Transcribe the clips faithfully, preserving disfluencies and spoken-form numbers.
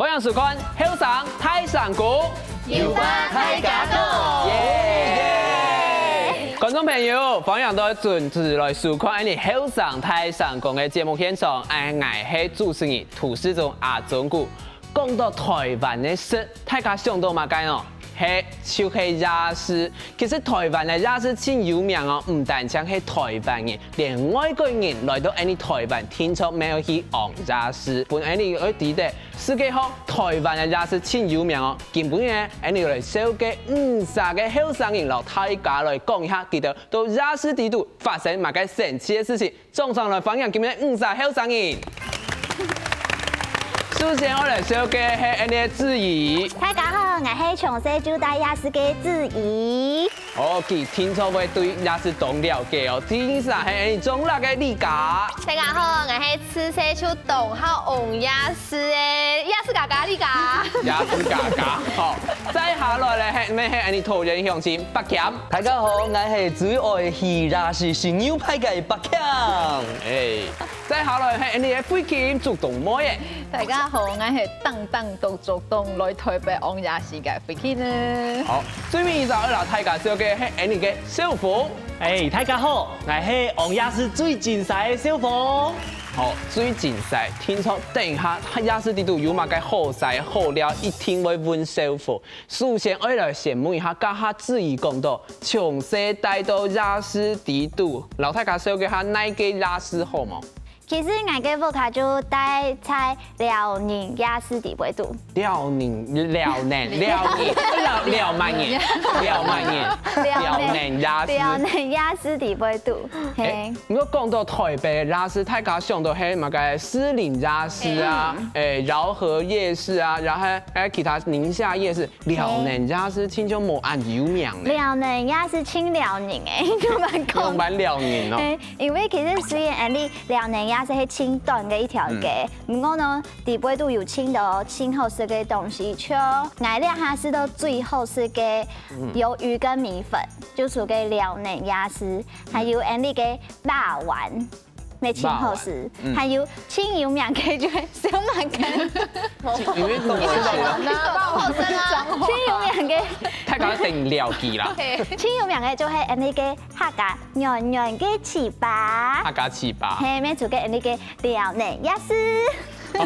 歡迎收看《後生大聲公》，有話大家講。耶！觀眾朋友，歡迎大家準時來收看《後生大聲公》个節目現場。𠊎係主持人涂世宗阿忠牯。講到臺灣个食，大家想到麼个呢？係，就係夜市。其實臺灣个夜市盡有名哦，毋單淨係臺灣人，連外國人來到𠊎俚臺灣，定著乜愛去尪夜市。分𠊎俚愛知得 世界上臺灣个夜市盡有名哦。今晡日𠊎俚來紹介五儕个後生人，摎大家來講一下，佢兜到夜市底肚發生麼个神奇个事情。掌聲來歡迎今日五儕後生人。首先，𠊎來紹介係𠊎俚个子怡。大家好，𠊎係從細就在夜市个子怡。 哦，佢定著會對夜市當了解哦。第二儕係𠊎俚中壢个麗嘉。大家好，𠊎係自細就當好尪夜市个夜市嘉嘉麗嘉。夜市嘉嘉，好。再下來咧，係，乜係𠊎俚桃園鄉親柏謙。大家好，𠊎係最愛去夜市食牛排个柏謙。哎，再下來係𠊎俚个慧琴，竹東妹仔。 大家好，𠊎係當當都竹東來臺北尪夜市个慧琴呢。好，最尾一隻愛摎大家紹介係𠊎俚个小鳳。哎，大家好，𠊎係尪夜市最精彩个小鳳。好，最精彩，定著等下夜市底肚有麼个好食好料，一定會問小鳳。首先，愛來先問一下，頭下子怡講到，從細戴到夜市底肚，摎大家紹介下哪間夜市好無？ 其實𠊎个屋下就戴在饒寧夜市底背肚。饒寧，饒寧，饒寧，饒，饒麼人，饒麼人，饒寧夜市。饒寧夜市底背肚，係。哎，毋過講到臺北夜市，大家想到係麼个士林夜市啊，哎，饒河夜市啊，然後還有其他寧夏夜市，饒寧夜市聽講無恁有名呢。饒寧夜市盡饒寧欸，仰般講？仰般饒寧哦？係，因為其實雖然𠊎俚 饒寧夜市係盡短个一條街，毋過呢，底背肚有盡多盡好食个東西，像𠊎這下食到最好食个魷魚跟米粉，就屬於饒寧夜市，還有𠊎俚个肉圓，乜盡好食，還有盡有名个就係燒賣乾，因為你們是，盡有名个，大家等了解啦。盡有名个就係𠊎俚个 客家軟軟个粢粑。客家粢粑。係，乜就係𠊎俚个饒寧夜市。頭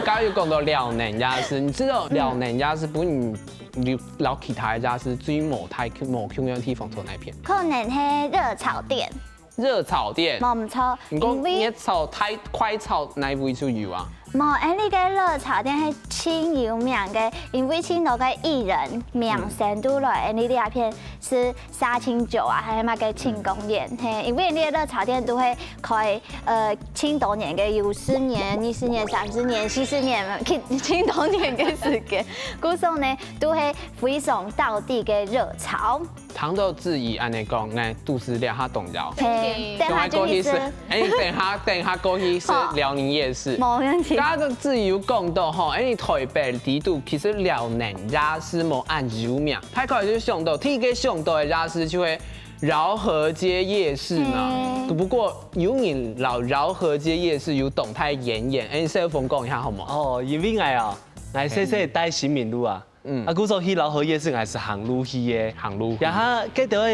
下有講到饒寧夜市，你知道饒寧夜市分你摎其他夜市最無大無共樣个地方在哪片？可能係熱炒店。熱炒店。無毋著，你講，因為熱炒、快炒哪位就有啊？ 無，𠊎俚个熱炒店係盡有名个，因為盡多个藝人、明星都來𠊎俚這片食殺青酒啊，還有麼个慶功宴，係，因為𠊎俚个熱炒店都會開，呃，盡多年个，有十年、二十年、三十年、四十年，盡，盡多年个時間，故所呢，都係非常道地个熱炒。 聽到子怡恁樣講，𠊎肚屎這下動搖。係，等下就去食。哎，等下，等下過去食饒寧夜市。無問題。頭下子怡有講到吼，哎，臺北底肚其實饒寧夜市無恁有名，大家就想到，第一個想到个夜市就係饒河街夜市嘛。不過有人摎饒河街夜市有當大淵源，哎，小鳳講一下好無？哦，因為𠊎啊，𠊎細細戴新明路啊， 嗯。啊，故所去饒河夜市，𠊎係行路去个。行路去。然後，該條个，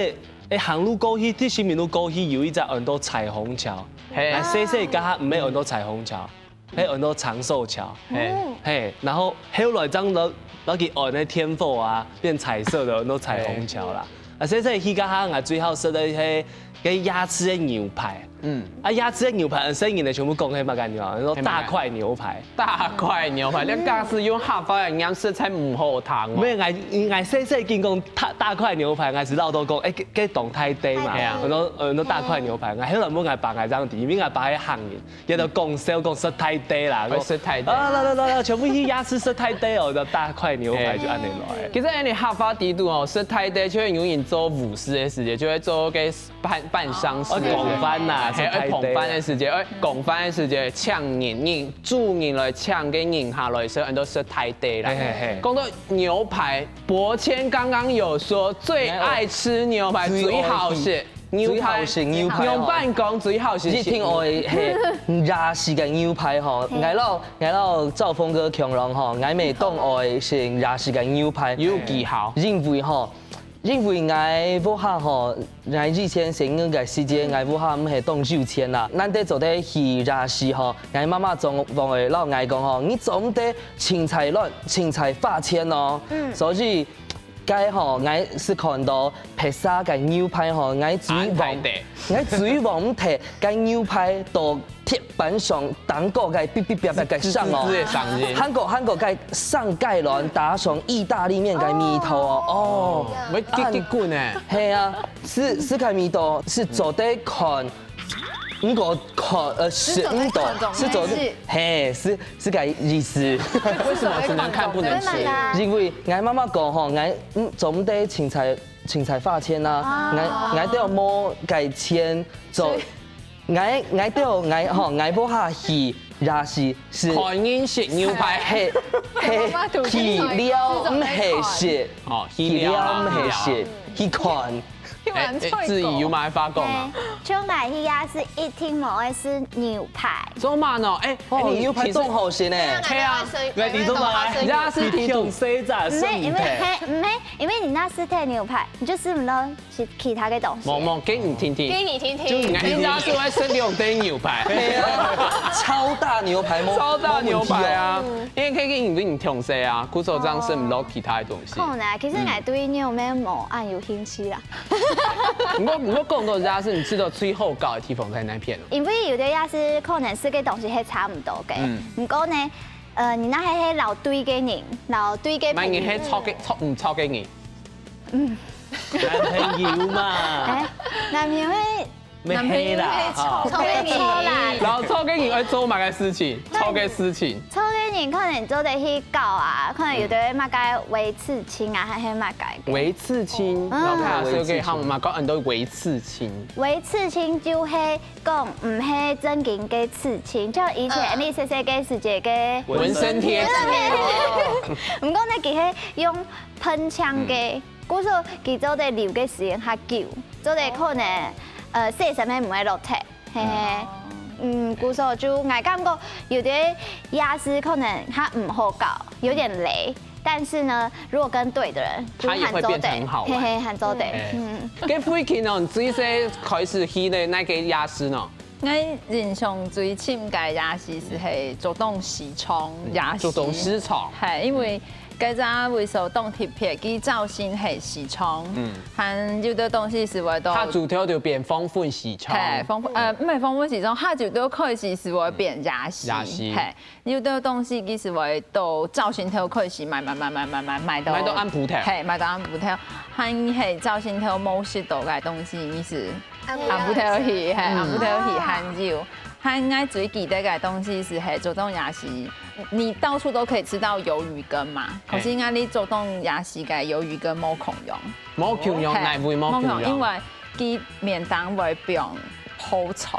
欸，行路過去，在新明路過去有一隻安到彩虹橋。係。啊，細細該下毋係安到彩虹橋，係安到長壽橋。係。係，然後後來正落，落去安个天后啊，變彩色个，安到彩虹橋啦。啊，細細去該下，𠊎最好食个係該夜市个牛排。 嗯。啊，夜市个牛排，細人仔全部講係麼个牛排？說大塊牛排。大塊牛排，這假使用客話來念，實在毋好聽哦。無，𠊎，𠊎細細已經講大，大塊牛排，𠊎係恅著講，欸，該，該當大塊嘛。係啊。𠊎講，呃，該大塊牛排，𠊎後來問𠊎爸，𠊎正知，因為𠊎爸係客人，佢就講笑講食大塊啦，講食大塊。啊，來來來來，全部去夜市食大塊哦，就大塊牛排就恁樣來。其實恁樣客話底肚哦，食大塊就會有人做午市个時節，就會做該 辦，辦喪事个時節，哦，捧飯吶，係，食大塊。捧飯个時節，欸，捧飯个時節，請人，人，主人來請个人客來食，安到食大塊啦。係，係，係。講到牛排，伯謙剛剛有說最愛吃牛排，最好食。牛排，最好食牛排吼。仰般講最好食？一定愛係夜市个牛排吼。𠊎摎，𠊎摎兆峰哥共樣吼，𠊎乜當愛食夜市个牛排。有技巧。因為吼，因為𠊎屋下吼，𠊎以前細人个時節，𠊎屋下毋係當有錢啦，難得做得去夜市吼，𠊎媽媽總會摎𠊎講吼，你做毋得凊彩亂，凊彩花錢哦。所以 該吼，𠊎係看到別儕个牛排吼，𠊎最望，𠊎最望毋得該牛排到鐵板上當過該嗶嗶啪啪个聲哦。滋滋个聲音。還過，還過該上蓋卵打上義大利麵个味道哦，哦。會激激滾呢。係啊，係，係該味道係做得看，毋過看，呃，係毋到，係做得，係，係，係該意思。為什麼只能看不能吃？因為𠊎媽媽講吼，𠊎，嗯，做毋得凊彩，凊彩花錢啊，𠊎，𠊎兜無該錢做，𠊎，𠊎兜，𠊎吼，𠊎無下去夜市係看人食牛排。係，係，去尞毋係食，哦，去尞毋係食，去看。 欸，欸，志怡有麼个話講啊？像𠊎去夜市一定無愛食牛排。做麼个呢？欸，哦，欸，你牛排當好食呢。係啊，你都買，夜市地圖。毋係，因為，係，毋係，因為你那食忒牛排，你就食毋到其，其他个東西。無，無，給你聽聽。給你聽聽。就你平常係會食兩頓牛排。超大牛排，超大牛排啊！因為可以因為你強勢啊，故所這樣食毋到其他个東西。好呢，其實𠊎對牛肉無恁有興趣啦。 毋過，毋過講到夜市，你食到最好搞个地方在哪片哦？因為有个夜市可能食个東西係差毋多个，毋過呢，呃，你若係，係摎對个人，摎對个朋友，麼人係錯个，錯，毋錯个人？嗯。男朋友嘛。欸，男朋友係，男朋友係錯个人。錯啦。摎錯个人愛做麼个事情？錯个事情。錯个人可能做得去搞啊，可能有个麼个維持 親啊，還係麼个个。維持親，嗯。然後佢係可以喊嘛，講很多維持親。維持親就係講毋係正經个刺青，像以前你細細个時節个紋身貼紙。毋過呢，佢係用噴槍个，故所佢做得留个時間較久，做得可能，呃，洗衫个毋會落忒。 嘿嘿，嗯，故所就𠊎感覺有个夜市可能它毋好搞，有點雷，但是呢，如果跟對的人，就還做得，它也會變成很好玩。嘿嘿，還做得，嗯。該慧琴哦，你最細開始去的那個夜市呢？𠊎印象最深个夜市係竹東市場夜市。竹東市場。嘿，因為 該隻位所當特別，佢造型係市場，嗯，還有个東西係會到，下晝頭就變黃昏市場，嘿，黃昏，呃，毋係黃昏市場，下晝頭開始係會變夜市，夜市，嘿，有个東西佢係會到朝晨頭開始賣賣賣賣賣賣賣到，賣到暗晡頭，嘿，賣到暗晡頭，還係朝晨頭無食到个東西，佢係暗晡頭去，嘿，暗晡頭去還有，還𠊎最記得个東西係，嘿，竹東夜市。 你到處都可以吃到魷魚羹嘛，可是應該你竹東夜市个魷魚羹無共樣。無共樣，嘿，哪位無共樣？無共樣，因為佢面頂會放泡菜。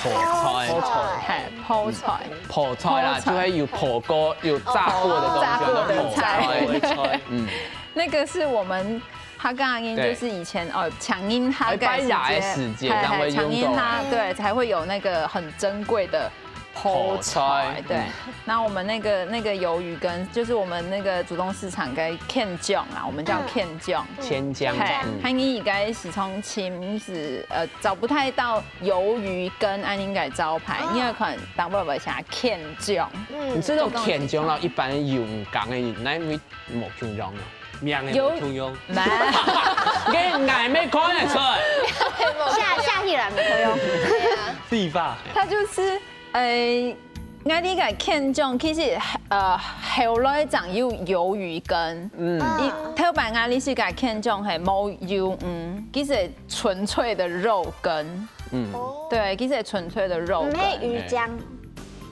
泡菜。泡菜。嘿，泡菜。泡菜啦，泡菜。就係有泡過、有炸過的東西，哦，炸過的菜。泡菜。嗯。那個是我們客家人，對。就是以前，哦，請人客个時節，拜拜的時節，嘿，嘿，才會用到。請人客，對，才會有那個很珍貴的 泡菜，泡菜，對。嗯。那我們那個，那個魷魚羹，就是我們那個竹東市場个芡醬啊，我們叫芡醬。嗯。芡醬，嘿，嗯。還有一個市場青是，呃，找不太到魷魚羹恁樣个招牌，哦。因為可能大部分寫芡醬。嗯。你知道芡醬摎一般用講个哪位無共樣啊？名个無共樣。無。該𠊎乜看得出。寫，寫起來無共樣。對吧？它就是 呃，𠊎這个芡醬其實，呃，後來正有魷魚羹。嗯。佢，頭擺𠊎這時个芡醬係無魷魚，其實純粹的肉羹。嗯。哦。對，其實純粹的肉羹。毋係魚漿。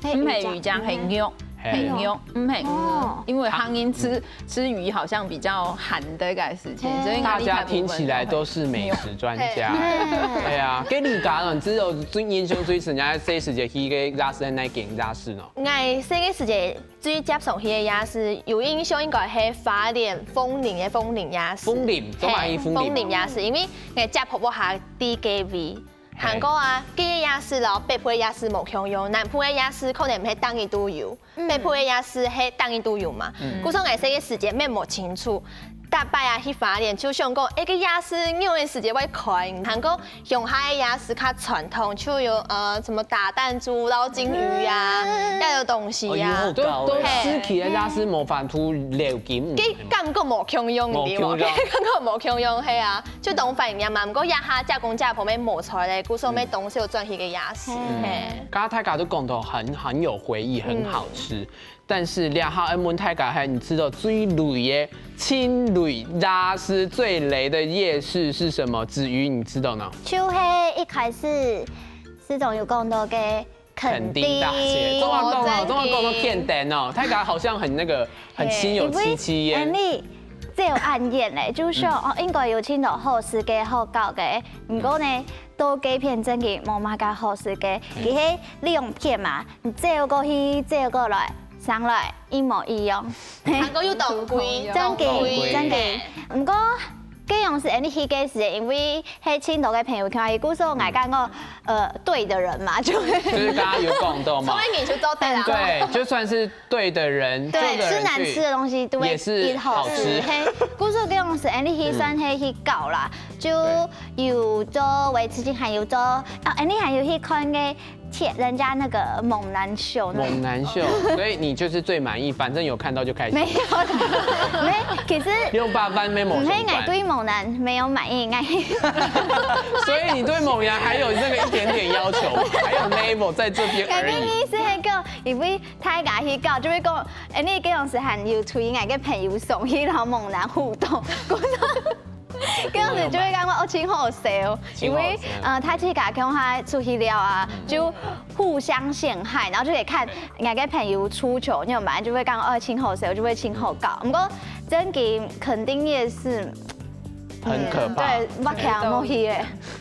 毋係魚漿，係肉。嘿。牛，嗯嘿，哦因为行人吃吃鱼好像比较寒的一个事情，嘿所以大家听起来都是美食专家。对啊，给你讲了，你知道最印象最深，你在这时节去个夜市，那间夜市呢？𠊎細个時節最接常去个夜市，有印象應該係花蓮鳳林个鳳林夜市。鳳林，都嘛去鳳林。鳳林夜市，因為𠊎接婆婆下地个位。還過啊，該个夜市摎北部个夜市無共樣，南部个夜市可能毋係逐日都有，北部个夜市係逐日都有嘛。故所𠊎細个時節乜無清楚，逐擺啊去花蓮就想講，欸，該夜市仰个時節會開，還過 鄉下个夜市較傳統，就有呃什麼打彈珠、撈金魚啊，要有東西哦，呀、有都都市區个夜市無法度了解。該感覺無共樣，無共樣感覺無共樣，係啊，就當懷念嘛。毋過這下姐公姐婆乜無在咧，故所乜當少轉去个夜市，係。剛剛大家都講到很很有回憶，很好吃。但是這下愛問大家，還你知道最雷个、盡雷夜市最雷的夜市是什麼？子瑜，你知道呢？就係一開始思總有講到个墾丁大街，中文講哦，中文講到墾丁哦，大家好像很那個很心有戚戚焉。你這有暗戀咧，就係哦，應該有盡多好食个、好搞个，毋過呢，到該片真个無麼个好食个，佢係兩片嘛，你走過去，走過來，上來一模一樣。還過又當貴，真个真个。毋過，該樣時，恁呢去个時，因為係盡多个朋友去，故所𠊎感覺，呃，對的人嘛，就就是剛剛有講到嘛所，以你就做對了。對，就算是對的人，對，做的人吃難吃的東西都會也是一好好吃嘿，故所該樣時，恁呢去算係去搞啦，就有做維持性，還有做，哦，恁呢還有去看个，人家那個猛男秀呢。猛男秀，所以你就是最滿意，反正有看到就開心。沒有啦，沒，其實六八番沒猛男毋係，𠊎對猛男沒有滿意，𠊎所以你對猛男還有那個一點點要求，還有 level 在這邊而已。該个意思係講，因為大家去搞，就會講，哎，你這樣子還有推𠊎个朋友送去，然後猛男互動，故所，這樣子就會感覺哦，真好笑哦，因為呃，大家共下出去尞啊，就互相陷害，然後就可以看𠊎个朋友出糗，你有沒有？就會感覺哦，真好笑，就會真好搞。毋過正經墾丁夜市。很可怕。對，目前無去誒。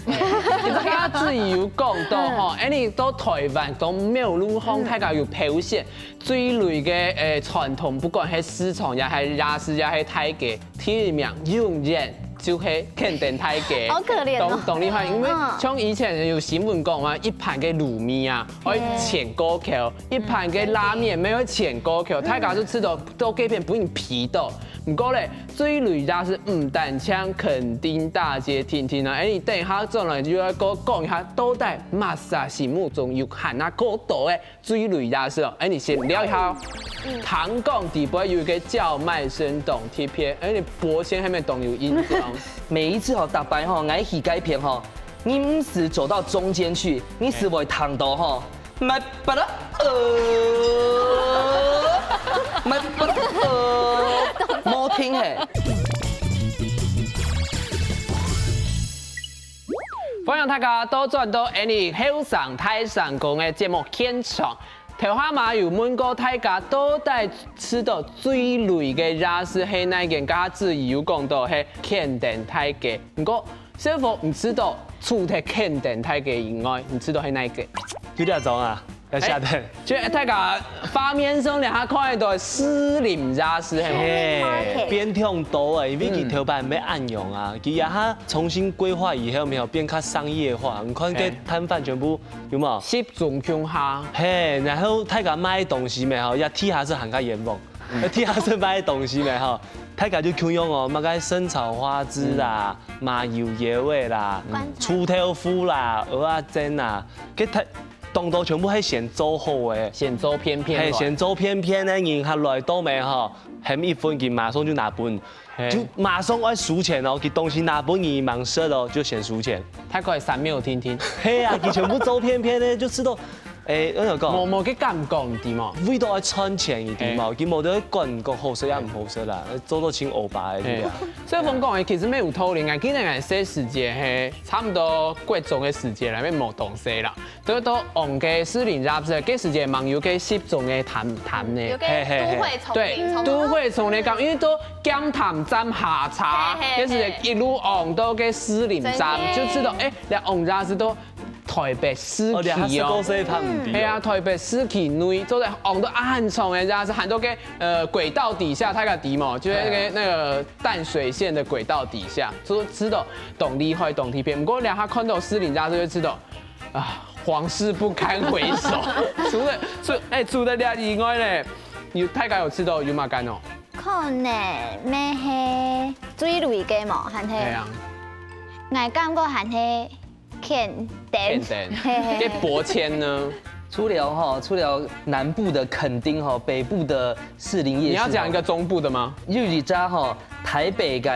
你剛剛自己有講到吼，哎，你到台灣都沒有路行，大家有表現最類个誒傳統，不管係市場也係夜市也係大街，第一名永遠就係墾丁大街。好可憐哦懂懂你話，因為嗯像以前有新聞講嘛，一盤个滷味啊，愛錢過扣，一盤个拉麵乜愛錢過扣，大家都知道到這片不用皮到。毋過咧，最類夜市毋單淨墾丁大街定定啊，哎，你等一下轉來就愛過講一下，到底麼儕心目中有恁啊過多个最類夜市哦。哎，你先尞一下哦。聽講底背有一個叫賣聲，當特別，哎，你發現係毋係當有印象？每一次吼，逐擺吼，𠊎去該片吼，你毋使走到中間去，你係會聽到吼，買巴拉呃，買巴拉呃，無停嘿。歡迎大家倒轉到𠊎俚後生大聲公个節目現場。頭下嘛有問過大家，到底食到最類个夜市係哪間？頭下子怡有講到係墾丁大街，毋過小虎毋知道，除忒墾丁大街以外，你知道係哪間？有點重啊，要下蛋。就大家畫面上兩下看得到士林夜市，係無？嘿，變忒多啊，因為佢頭擺毋係恁樣啊，佢這下重新規劃以後，無變較商業化。你看，該攤販全部有無？集中共下。嘿，然後大家賣東西無吼，也地下室還較冤枉，地下室賣東西無吼，大家就共樣哦，麼个生炒花枝啦、麻油腰仔啦、臭豆腐啦、蚵仔煎啦，該大當多全部係先做好个。先做片片來。嘿，先做片片个人客來到無吼，喊一份佢馬上就拿分，嘿就馬上愛收錢哦，佢東西拿分你吂食哦，就先收錢。大概三秒定定。嘿啊，佢全部做片片个，就食到誒，仰般講？無，無个感覺，你知無？為到愛賺錢，你知無？佢無得管講好食也毋好食啦，做到盡烏白个，你知無？所以講講誒，其實乜有道理，𠊎記得𠊎細時節係差毋多國中个時節啦，乜無當細啦，都到往个士林夜市，該時節還有个集中个攤攤呢。有个都會叢林，對，都會叢林講，因為都劍潭站下車，該時節一路往到个士林站，就知道，誒，來往夜市都 台北市區哦。哦，你還係高鐵旁邊。係啊，台北市區內，坐在往到啊很長个，這樣是很多个呃軌道底下，大家知無？就係那個那個淡水線的軌道底下，就知道當厲害，當特別。不過兩下看到士林夜市就知道，啊，往事不堪回首。除了除誒除了這以外呢，有大家有知道有麼个哦？可能乜係最雷个無，還係？係啊。𠊎感覺還係 墾丁。墾丁。嘿嘿嘿。該駁遷呢？除了哈，除了南部的墾丁哈，北部的士林夜市哈，你要講一個中部的嗎？有一家哈，台北个、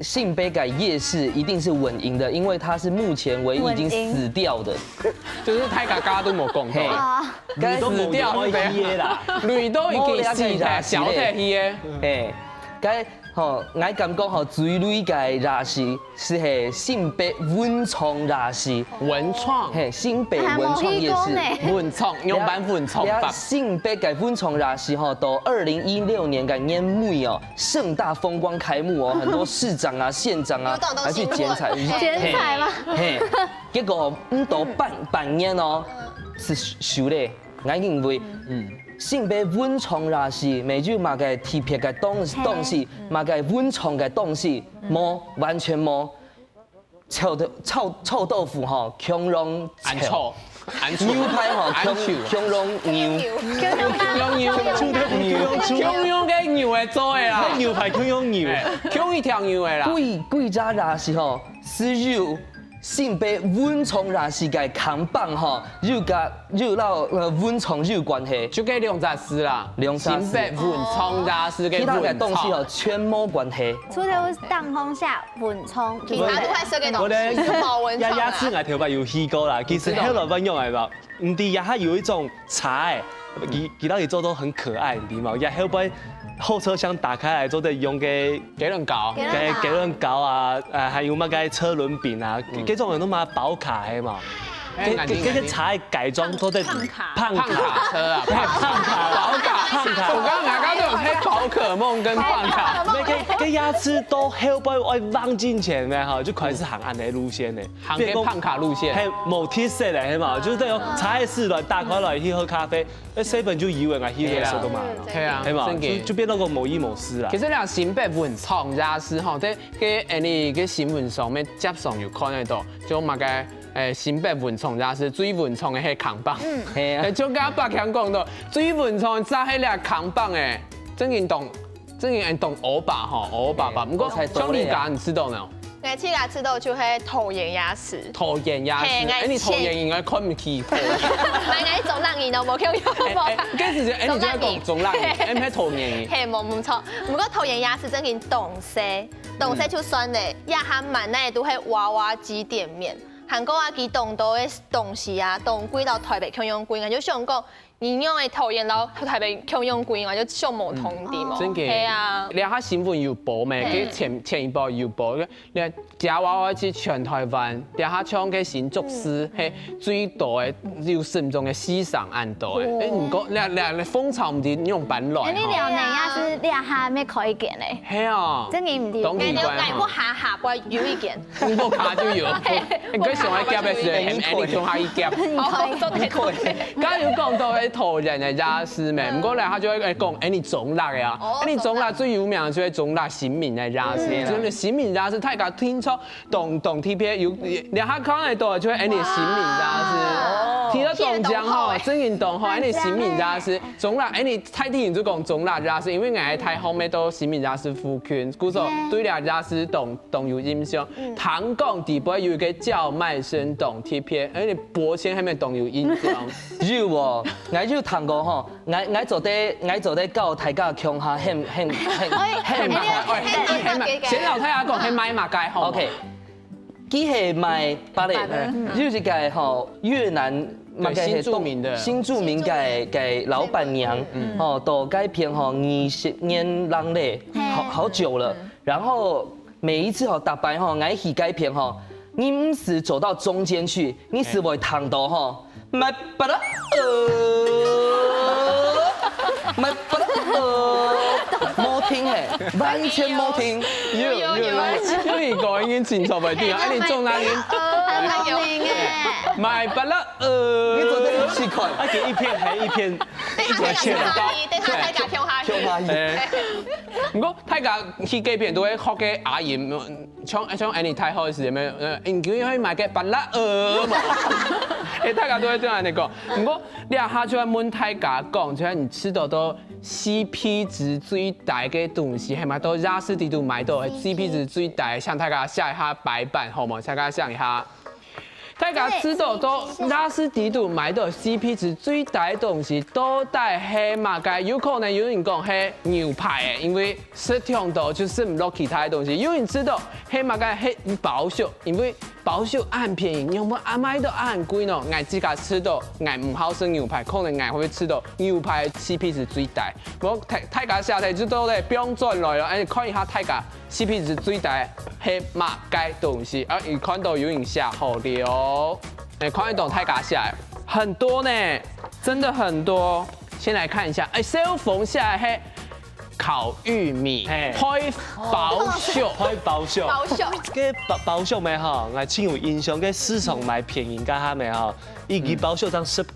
新北个夜市一定是穩贏的，因為它是目前唯一已經死掉的。穩贏。就是大家都無講到。嘿。啊。該死掉，死掉，累都已經死忒、消忒去个。嘿，該 吼，𠊎感覺吼，最雷个夜市係係新北文創夜市。文創？嘿，新北文創夜市。啊，無去過呢。文創，仰般文創法？新北个文創夜市吼，到二零一六年个年尾哦，盛大風光開幕哦，很多市長啊、縣長啊，還去剪綵。剪綵嗎？嘿，結果毋到半半年哦，係收咧。 𠊎認為，嗯，新北文創夜市，乜有麼个特別个東東西，麼个文創个東西，無，完全無。臭豆臭臭豆腐吼，共樣臭。恁臭，恁臭。牛排吼，共共樣牛。共樣牛。臭豆腐共樣臭。共樣个牛个做个啦。該牛排共樣牛。共一條牛个啦。幾幾隻夜市吼，只有 新北文創夜市个看板吼，有佮有摎呃文創有關係。就該兩隻字啦，兩隻字。新北文創夜市个文創。其他个東西吼，全無關係。除了當紅下文創，其他都還係个東西，有無文創啊？夜市𠊎頭擺有去過啦，其實後來恁樣个吧，毋知也還有一種茶誒，佢佢到底做到很可愛，你知無？也後背後車廂打開來做得用个 雞卵糕。雞卵糕。雞卵糕啊，呃，還有麼个車輪餅啊，這種人都嘛寶卡係嘛？這這這茶改裝都在胖卡。胖卡車啊，胖卡，寶卡，胖卡。我剛剛剛剛都有配寶可夢跟胖卡。那個跟夜市都後背愛放進前呢哈，就開始行恁樣路線呢。行个胖卡路線。嘿，無特色的係嘛，就是這種茶葉市來打開來去喝咖啡， 誒，seven就有誒，𠊎去个時候都嘛，係啊，係嘛，就就變到个無意無思啦。其實你看新北文創夜市吼，在个恁呢个新聞上面接上有看得到，就麼个誒新北文創夜市最文創个係看板，係啊，就跟阿伯強講到，最文創就係這看板誒，正經當正經當歐巴吼，歐巴吧。毋過像你講，你知道無？ 𠊎自家知道就係桃園夜市。桃園夜市，嘿，哎，你桃園應該看毋起。𠊎𠊎中壢人哦，無共樣。哎，哎，該時節，哎，你就愛講中壢人，哎，毋係桃園人。嘿，無無錯。毋過桃園夜市正經當細，當細就算咧，也還蠻多都係娃娃機店面，還過啊，佢當多个東西啊，當貴到台北共樣貴，𠊎就想講， 你用个桃園摎台北共樣貴，𠊎就想無通，知無？真个。係啊。這下新聞有報咩？嗯。佢前前一波有報，你看，這娃娃機全台灣，這下像个新竹市，嗯。嘿，最多个有身中个四成恁多个。哦。哎，你講，這這這風潮毋知用搬來。哎，你哈。聊人也是這下沒開一間嘞。係啊。真个毋知。當奇怪哈。𠊎𠊎過下下過有一間。 你屋下就有。你想愛夾个時，喊你共下去夾。好，做得做得。剛剛有講到个桃園个夜市咩，毋過呢，佢就會講，哎，你中壢个啊，哦，哎，你中壢最有名就係中墢新民个夜市，嗯。就係新民夜市，大家聽說當當特別，有，這下看得到就係哎，你新民夜市。哇。提到中壢吼，真个當好，哎，你新民夜市，中壢，哎，你大體人就講中壢夜市，因為𠊎大學乜到新民夜市附近，故所對這夜市當 當有印象。嗯。聽講底背有一個叫賣聲當特別，哎，你博謙係毋係當有印象？有哦，𠊎有聽過吼，𠊎𠊎做得𠊎做得教大家共下喊喊喊喊。哎，哎，哎，先摎大家講，喊賣麼个好無？OK，佢係賣芭樂，芭樂，嗯。有一個吼越南對，該个新住民个。新住民个个老闆娘，吼，到該片吼二十年零咧，好好久了。然後每一次吼，逐擺吼，𠊎去該片吼，你毋使走到中間去，你係會聽到吼，買巴拉呃，買巴拉呃，無停嘿，完全無停。有有有有，有一个已經清楚袂定，哎，你中哪裡？很有名哎。買巴拉呃，你做得去試看。啊，佢一片還一片，一直切。等一下大家跳下去。跳下去。哎，毋過大家去該片都會學个阿姨，像像安妮太后个時節，有沒有？呃，你可以買个巴拉呃嘛。哎，大家都會這樣來講。毋過這下就要問大家講，就係你食到都CP值最低个東西，係嘛？到夜市裡肚買到CP值最低，請大家寫一下白板，好無？請大家想一下。 大家食到都夜市裡肚買到CP值最低个東西，到底係麼个？有可能有人講係牛排，因為食忒多就食毋落其他个東西。有人食到係麼个？係包粟，因為包粟恁便宜，仰會啊買到恁貴呢？𠊎自家食到，𠊎毋好食牛排，可能𠊎會食到牛排CP值最低。無，大大家寫題就到咧，放轉來了，哎，看一下大家 CP值最低係麼个東西？啊，你看到有人寫好了，哎，看得到大家寫的很多呢，真的很多。先來看一下，哎，小鳳寫的係烤玉米，嘿。配包粟。配包粟。包粟。該包，包粟咩吼，𠊎盡有印象，該市場買便宜該下咩吼，一支包粟正十箍。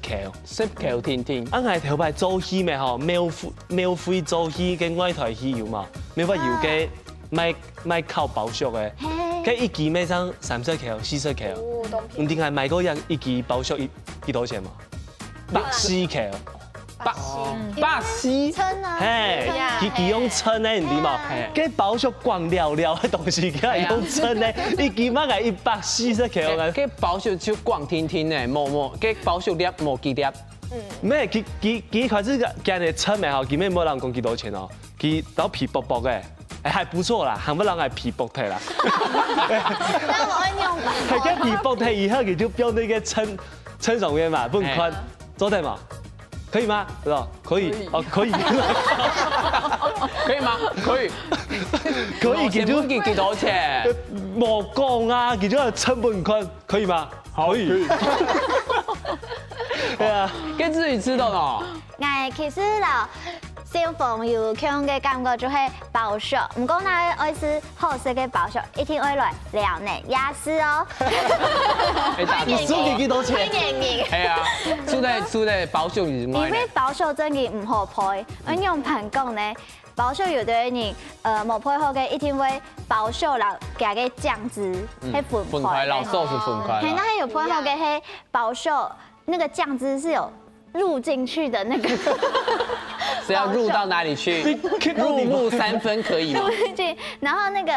十箍定定。啊，𠊎頭擺做戲咩吼，廟會，廟會做戲，該外台戲有嘛，廟會有該 賣，賣烤包粟个，嘿。該一支賣上三十箍、四十箍。哦，當便宜。你頂下買過一，一支包粟一，幾多錢無？百四箍。百，百四。稱啊。嘿，呀，佢，佢用稱个，你知無？嘿。該包粟光燎燎个東西，佢還用稱个，一支賣个一百四十箍个。該包粟就光緪緪个，無，無，該包粟粒無幾粒。嗯。咩，佢，佢，佢開始个，今日稱个吼，佢乜無人講幾多錢哦，佢都皮薄薄个。 哎，還不錯啦，還不讓𠊎皮薄忒啦。那我會用吧。還該皮薄忒以後，你就放那個稱，稱上面嘛，分寬，哎。做得嘛？可以嗎？是吧？可以。可以。哦，可以。可以嗎？可以。可以，你就問佢幾多錢？無講啊，你就稱分寬，可以嗎？好，可以。可以。對啊。跟自己吃的哦。 𠊎其實摎小鳳有共个感覺，就係包粟。毋過若愛食好食个包粟，一定愛來尞仔夜市哦。哎，打你收佢幾多錢？哎呀，收个，收个包粟係麼个呢？因為包粟真个毋好配，愛仰般講呢？包粟有个人，呃，無配好个，一定會包粟摎佢个醬汁，嗯，係分開个。分開，摎sauce分開啦。嘿，該有配好个係包粟，那個醬汁是有 入進去的那個。是要入到哪裡去？入木三分可以嗎？入進去，然後那個，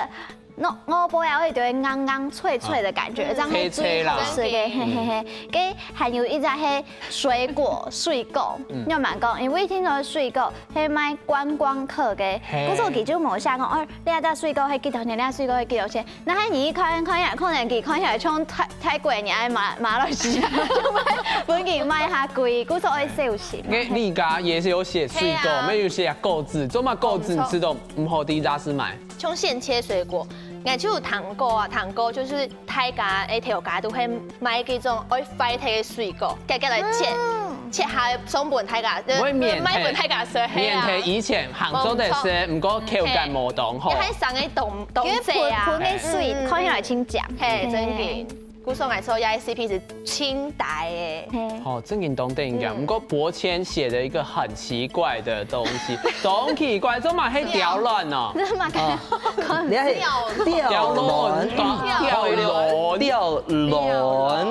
那，外背啊，會有點硬硬脆脆的感覺，啊，這樣係最好食的，脆脆啦。嘿，嘿，嘿。嗯。該還有一隻係水果，水果，嗯。仰般講，因為聽說水果係賣觀光客个，嘿。故所佢就無寫講，哦，這隻水果係幾多錢，這隻水果係幾多錢。 那你一看，看起來，可能佢看起來像泰，泰國人，馬，馬來西亞，就會分佢賣較貴，故所愛小心。該你家也是有寫水果，係啊。沒有寫果子，做麼果子你知道毋好在夜市買？像現切水果，𠊎就有聽過啊，聽過就是大家，誒，頭家都會買這種愛壞忒个水果，結結來切。嗯。 切下送分大家，就會免費，賣分大家食，係啊。免費以前還做得食，無錯。毋過口感無當好。嗯，係。因為還生个當，當濟啊。因為盆，盆个水，嗯，嗯，嗯。看起來真靚。嘿，真个。嘿。故所來說，這CP值盡低个。嘿。哦，真个當得人驚。嗯。毋過伯謙寫了一個很奇怪的東西，當奇怪，這嘛係吊卵哦。這嘛，哦。看，你還吊卵。吊卵，吊卵。吊卵。吊卵。吊卵。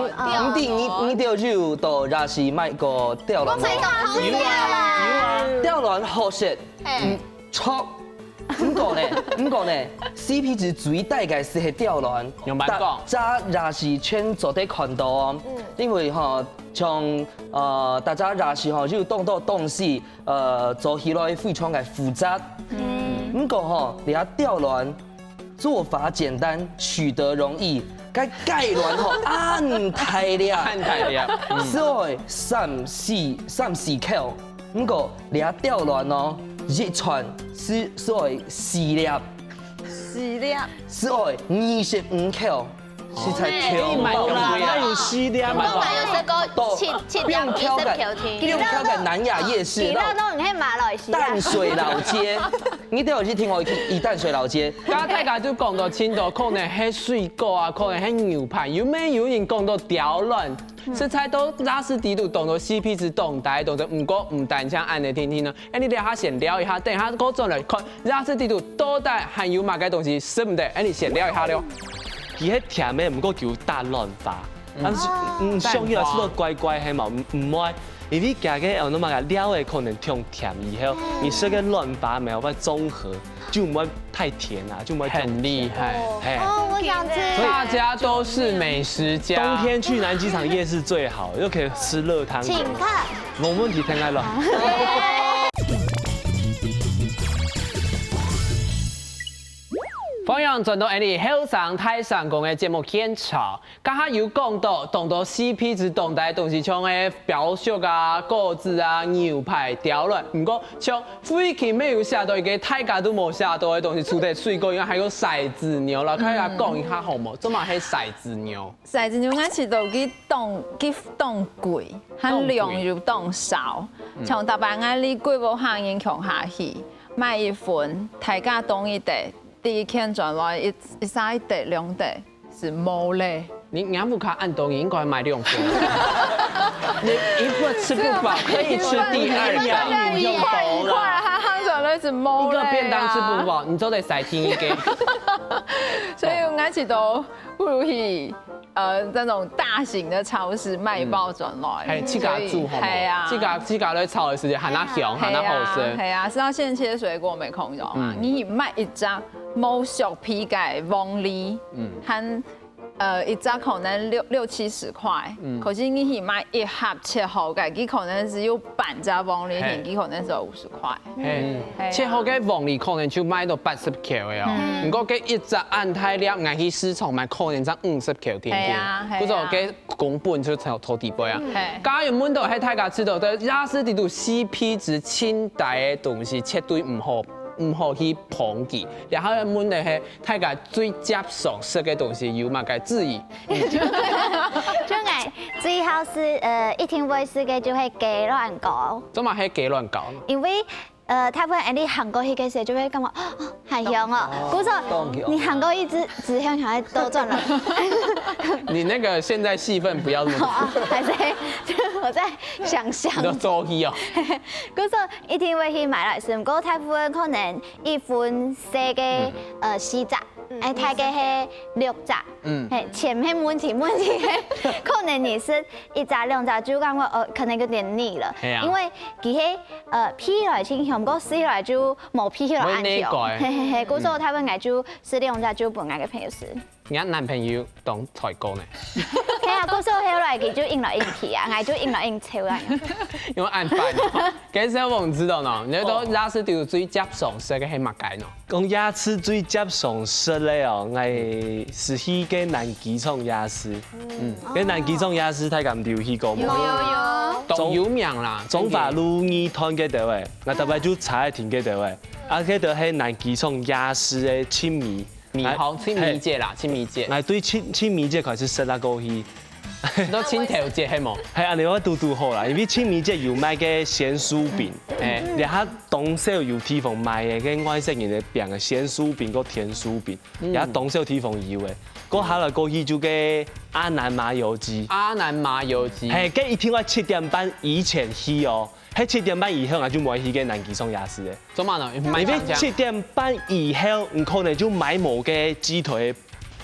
你，你，你就到夜市買過 吊卵無？我知道，有啊，有啊。吊卵好食，嘿。嗯，著。毋過呢，毋過呢，CP值最低个係吊卵。仰般講？逐隻夜市全做得看到哦。嗯。因為吼，像，呃，逐隻夜市吼，有當多東西，呃，做起來非常个複雜。嗯。毋過吼，這吊卵 做法簡單，取得容易，該雞卵吼，恁大粒，恁大粒，嗯。所以三四，三四口。毋過，這鳥卵哦，一餐係，所以四粒，四粒。所以二十五口，實在超飽。無啦，哪有四粒啊？我嘛有食過七，七粒，二十口定。不用挑个南雅夜市，其他都毋係馬來西亞。淡水老街，你一定要去聽我去，去淡水老街。 剛剛大家就講到盡多，可能係水果啊，可能係牛排，有無有人講到鳥卵？實在都也係知道當多C P值當低，當多。毋過毋單淨恁樣定定呢，哎，你等下先尞一下，等下過轉來看，也係知道到底還有麼个東西食毋得，哎，你先尞一下了。佢係甜个，毋過佢有打卵花，但是嗯，想起來係乖乖係嘛，毋，毋會。 因為佢个，呃，該麼个料个可能忒甜以後，你食个卵白沒有辦法中和，就毋會太甜啊，就毋會忒甜。很厲害。嘿。哦，我想吃。大家都是美食家。冬天去南機場夜市最好，又可以吃熱湯。請客。無問題，聽下咯。歡迎轉到𠊎等後生大聲公个節目現場。 頭下有講到，當多C P值當低个東西，像係表叔啊、果子啊、牛排、鳥卵。毋過，像最近乜有寫到一個大家都無寫到个東西，除忒水果以外，還有骰子牛啦。大家講一下好無？做麼个係骰子牛？骰子牛𠊎試著佢當，佢當貴，佢量又當少。像逐擺𠊎俚幾屋下人共下去，買一份，大家當一垤，第一件轉來一，一儕一垤兩垤。 係無咧。你，你屋下恁多人，應該買兩份。你一個吃不飽，可以吃第二個。一塊一塊，佢行轉來係無咧啊。一個便當吃不飽，你做得使第一個。所以𠊎試著不如去，呃，那種大型的超市買一包轉來。嗯。還自家煮好無？所以，係啊。自家，自家來炒个時節，還較香，還較好食。係啊，係啊，係要現切水果無共樣啊。嗯。你買一隻無熟皮个黃梨，嗯。還 呃，一隻可能六，六七十塊，嗯。可是你去買一盒切好个，佢可能係有半隻黃梨，嘿。佢可能係有五十塊。嘿，係啊。切好个黃梨可能就賣到八十塊个哦。嗯。毋過該一隻恁大粒，𠊎去市場買可能正五十塊定定。係啊，係啊。故所該成本就在，在底背啊。嗯。嘿。剛剛有問到，係大家知道个，也係知道C P值盡低个東西，絕對毋好，毋好去碰佢。然後問个係， 大家最接常食个東西有麼个之一？就𠊎最好食，呃，一定會食个就係雞卵糕。做麼个係雞卵糕呢？因為，呃，大部分𠊎俚行過去个時候就會感覺，哦，好香哦。哦。故所，當香。你行過去之，之後還會倒轉來。你那個現在戲份不要那麼多。哦，還是，就我在想像。你都做戲哦。故所一定會去買來食，毋過大部分可能一份細个，嗯。呃，四隻。 嗯，哎，大概係六隻。嗯。嘿，錢係問題，問題係可能你食一隻兩隻就感覺，呃，可能有點膩了。係啊。因為佢係，呃，鼻起來清香，毋過食起來就無鼻起來恁香。無那個欸。嘿嘿嘿，故所大部分𠊎就食兩隻就分𠊎个朋友食。你个男朋友當衰過呢？係啊，故所後來佢就硬來硬去啊，𠊎就硬來硬湊啊。因為恁煩。 該小王知道呢，你都也係知最接常食个係麼个呢？講夜市最接常食个哦，𠊎係去个南機場夜市。嗯。該南機場夜市大家毋知有去過無？有，有，有。當有名啦。中華路二段該兜欸，𠊎逐擺就坐在停該兜欸。啊，該兜係南機場夜市个盡尾。尾項，盡尾節啦，盡尾節。𠊎對盡，盡尾節開始食啊過去。 你都盡頭節係無？係，恁樣會堵堵好啦，因為盡尾節有賣个鮮薯餅，欸。這下當少有地方賣个，該外省人个餅个鮮薯餅，个甜薯餅，嗯。這下當少地方有欸。過下來過去就个阿南麻油雞。阿南麻油雞。係，該一定愛七點半以前去哦，係七點半以後，𠊎就毋會去該南機場夜市欸。做麼个呢？因為七點半以後，你可能就買無該雞腿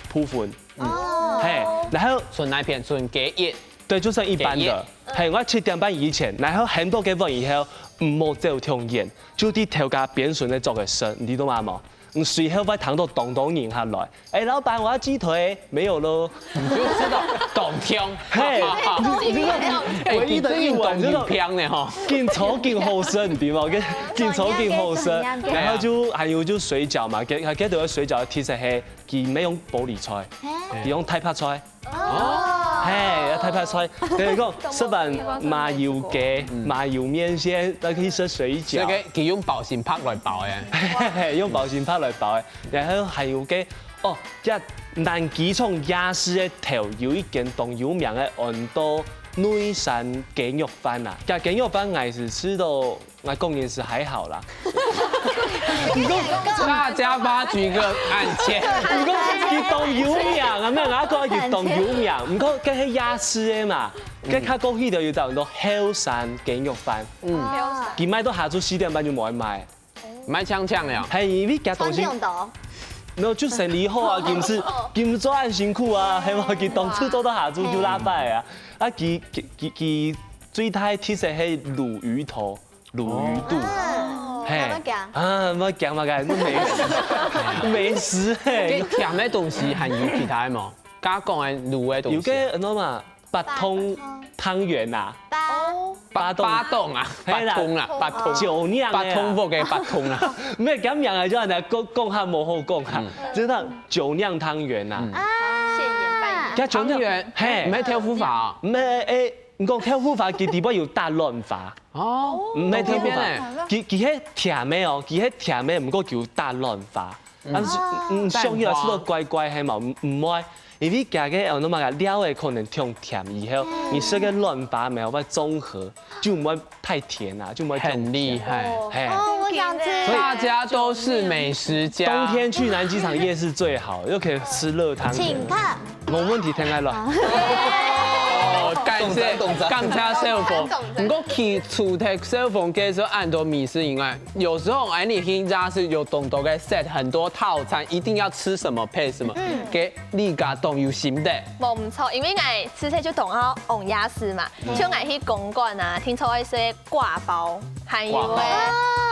部分。 哦。嘿，然後純哪片？純雞翼。對，就剩一半的。雞翼。嘿，𠊎七點半以前，然後很多个飯以後，毋好走忒遠，就在頭家邊脣个桌个食，你知道嗎？你隨後會聽到當多人客來，哎，老闆，我要雞腿，沒有咯。你就知道當香。嘿，你你知道唯一的一碗就是當香的哈。緊炒緊好食，你知道嗎？緊緊炒緊好食，專業的專業的然後就還有就水餃嘛，佢佢个水餃其實係佢毋係用玻璃菜，佢用大白菜，哦，嘿，要大白菜，等於講食完麻油雞、麻油麵線，再去食水餃。這個佢用保鮮盒來包誒。嘿嘿，用保鮮盒來包誒，然後還有个哦，這南機場夜市个頭有一間當有名个，安到內山雞肉飯啊。這雞肉飯𠊎係食到，𠊎個人是還好啦。大家發掘一個案件。毋過佢當有名啊，咩啊，佢當有名。毋過該係夜市个嘛，該較過去就有到安到後山雞肉飯，嗯，佢賣到下晝四點半就無賣。賣嗆嗆了。係因為佢東西穿這種的哦。沒有，就生理好啊，佢毋係佢毋係做恁辛苦啊，係嘛？佢當初做到下晝就禮拜啊，啊佢佢佢佢最大特色係鱸魚頭、鱸魚肚，嗯，嘿有沒有講？啊，毋好講嘛，講美食，美食嘿這，甜的東西還有其他的無？加講的滷的東西。有个安到嘛，八通湯圓啊，八八通八凍啊，嘿啦八通啊，八通，酒釀的啊八通屋个八通啊。毋係，恁樣啊，就恁樣講講下無好講下，真的酒釀湯圓啊。啊，現眼半圓。佢酒釀湯圓，嘿毋，係豆腐花啊。毋係，誒，你講豆腐花，佢底背有搭卵花，哦，毋係豆腐花邊呢？佢佢係甜个哦，佢係甜个，毋過佢有搭卵花。但是嗯，蛋上去啊，花食到怪怪係嘛，毋毋會，因為佢个哦，那麼个料誒，可能忒甜以後，你食个卵花沒有辦法中和，就毋會太甜啊，就毋會忒很厲害。嘿。哦，我想吃。大家都是美食家。冬天去南機場夜市最好，又可以吃熱湯圓。請客。無問題，聽下來。哦，感謝感謝小鳳。毋過其除忒小鳳介紹恁多美食以外，有時候哎，你聽家是有當多个set，很多套餐，一定要吃什麼配什麼，給你家當有心得。無毋著，因為𠊎自細就當好往夜市嘛，像𠊎去公館啊，聽說一些掛包，還有掛包誒，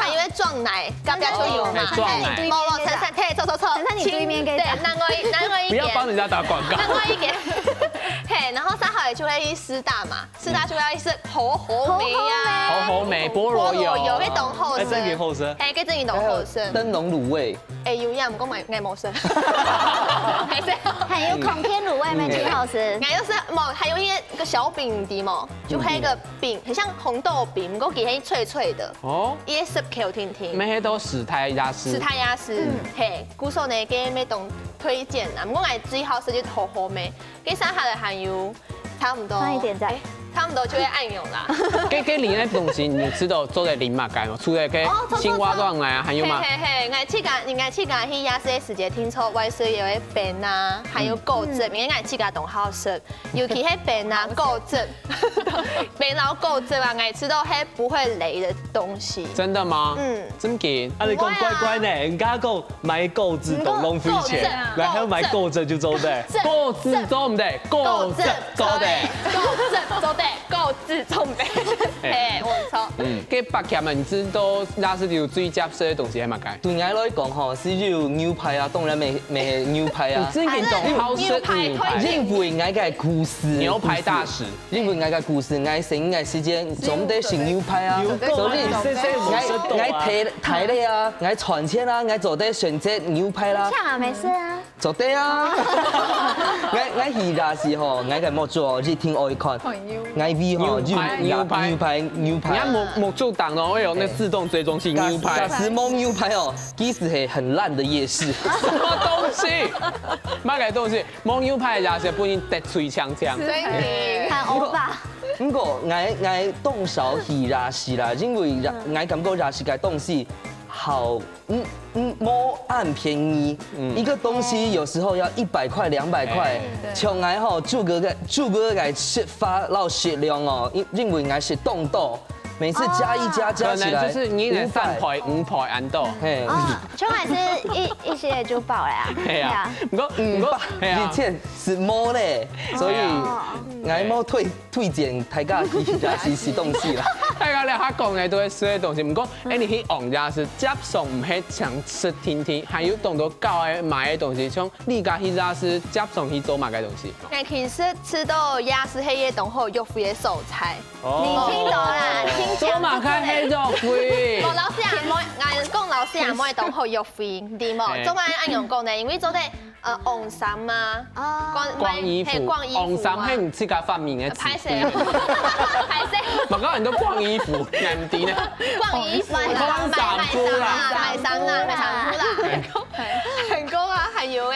還有誒撞奶，隔壁就有嘛。哦撞奶嘿無無，陳生，嘿，坐坐坐，陳生你對面該一家對，另外另外一間，不要幫人家打廣告。另外一間，嘿，然後上海就會去師大嘛，師大就會去食好好味啊，好好味，菠蘿油。有，該當好食，哎，真的好食。嘿，該真的當好食。燈籠滷味，哎，有影，毋過𠊎𠊎無食，還是。還有孔雀滷味乜真好吃。𠊎又係無，還有一個小餅，你知無？就係一個餅，很像紅豆餅，毋過佢係脆脆的，哦，一個十Q甜甜。沒黑都史泰亞斯。史泰亞斯，嘿，故所呢，該乜當推薦啊。毋過𠊎最好食就好好味，該剩下來還有差毋多，放一點在哎，差毋多就會恁樣啦。該該裡面東西，你知道做得淋麼个嗎？除了該哦，做做青蛙撞奶啊，還有嗎？嘿嘿嘿，𠊎自家，人家自家去夜市个時節，聽說外水有一餅啊，還有果汁，因為𠊎自家當好食，尤其係餅啊、果汁，餅摎果汁啊，𠊎吃到係不會雷的東西。真的嗎？嗯，真嘅。啊，你講怪怪呢，人家講買果汁當浪費錢，然後買果汁就做得。果汁做毋得，果汁做得。果汁做得，果汁做得，嘿，無錯。嗯，該北京啊，你知道夜市有最接受的東西係麼个？對𠊎來講吼，係有牛排啊，當然乜乜牛排啊。你真正當好食牛排。牛排推薦因為𠊎个故事，牛排大使。因為𠊎个故事，𠊎細个時節做毋得食牛排啊，牛肉所以啊，細細無食到啊。𠊎𠊎睇睇咧啊，𠊎賺錢啊，𠊎做得選擇牛排啦。嗆啊，沒事啊。做得啊！𠊎𠊎去夜市吼，𠊎个目珠哦一定愛看，𠊎胃吼牛排牛排牛排牛排。你看目目珠當中會有那自動追蹤器牛排假，假使無牛排哦，其實係很爛的夜市。什麼東西？麼个東西？無牛排也係不能得罪強強。真的。很歐巴。毋過𠊎𠊎當少去夜市啦，因為夜𠊎感覺夜市个東西好，嗯嗯，無恁便宜。一個東西有時候要一百塊、兩百塊。像𠊎吼，主要个主要个食法摎食量哦，因因為𠊎食當多，每次加一加加起来，可能就是你的三倍、五倍恁多。嘿，哦，全部是一一些就饱了啊。对啊，不过不过，对啊，一千是没嘞，所以。哦，𠊎無推推荐大家去夜市食東西啦。大家咧，佢講个都係食个東西，不過，哎，你去逛夜市，基本上毋係淨食定定，還有當多搞个買个東西，像你家去夜市，基本上去做麼个東西？哎，其實去到夜市係一个當好約會个所在。你聽到啦，聽做麼个係約會？我老師阿妹，𠊎講老師阿妹當好約會，對無？做麼个恁樣講呢？因為做得呃，換衫嘛，哦，換衣服，換衣服，換衫係你自家發明个詞。歹勢，歹勢。嘛，剛才你都換衣服，難聽呢。換衣服啦，換衫褲啦，買衫啦，買衫褲啦。還講啊，還有个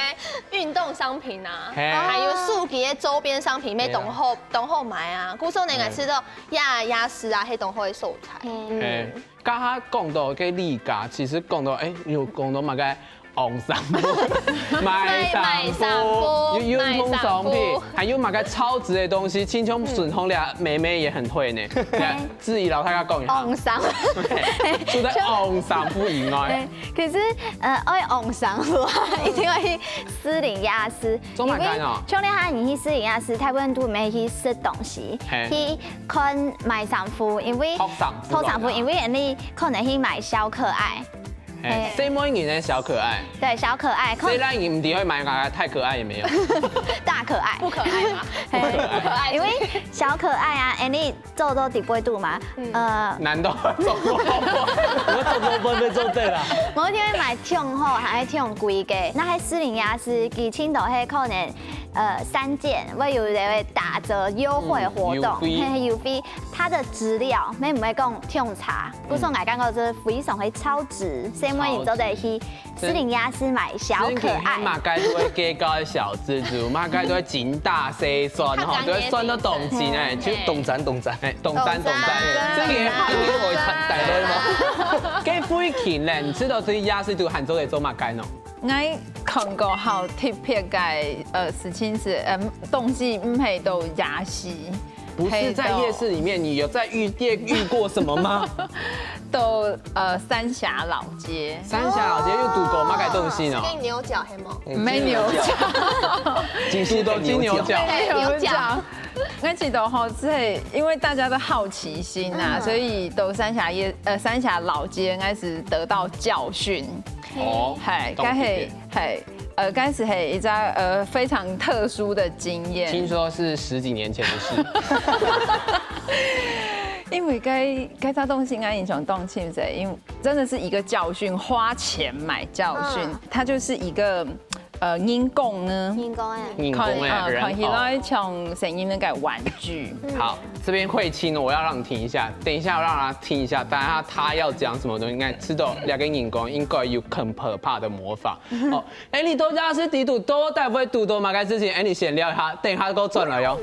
運動商品啊，還有手機个周邊商品，乜當好，當好買啊。故所呢，𠊎知道呀，夜市啊，係當好个所在。哎，剛剛講到个你家，其實講到，哎，有講到麼个？ 換衫褲，買衫褲，運動商品，還有麼个超值个東西，親像順風了，妹妹也很會呢。志怡老太太講一下，換衫，除了換衫褲以外，其實呃，愛換衫褲啊，一定要去士林夜市，做麼个哦？像你看，你去士林夜市，大部分都無去食東西，去看買衫褲，因為學衫褲，學衫褲，因為你可能去買小可愛。 哎，細妹人个小可愛，對，小可愛，細人人毋知會買个，太可愛也沒有，大可愛，不可愛嘛，嘿不可愛。因為小可愛啊，哎，你做到底背肚嘛，呃，難道做過？我做過分被做對啦。我一定會買挺好，還係挺貴个。那喺士林夜市，佢盡多係可能，呃，三件，會有一個打折優惠活動，嗯，優惠。嘿，優惠，它的質料，乜毋會講挺差，故所𠊎感覺這非常个超值，所以我做得去 士林夜市買小可愛。嘛，該都會計較个小資族，嘛，該都會精打細算吼，都會算到當精哎，就當讚當讚，哎，當讚當讚，這個你會看大概嗎？該飛行咧，你知道這夜市都還做得做麼个呢？ 𠊎看過好特別个呃事情係，嗯，東西毋係到夜市，不是在夜市裡面，你有在夜店遇過什麼嗎？到呃三峽老街，三峽老街又堵過麼个東西呢？係牛角係無？沒牛角，緊堵到金牛角，沒牛角。𠊎知道吼，係因為大家的好奇心啊，所以到三峽夜呃三峽老街，𠊎係得到教訓。哦，嘿，該係嘿，呃，該係係一隻呃非常特殊的經驗。聽說是十幾年前的事。因為該該隻東西，𠊎印象當深係，因為真的是一個教訓，花錢買教訓，它就是一個呃，人工呢，人工个，人工个看呃看起來像細人仔个玩具。好，這邊慧清，我要讓你聽一下，等一下我讓他聽一下，等下他要講什麼東西，應該知道兩個人工應該有很可怕的魔法。哦，哎，你到夜市底肚到底會堵到麼个事情？哎，你先聊一下，等一下過轉來喲。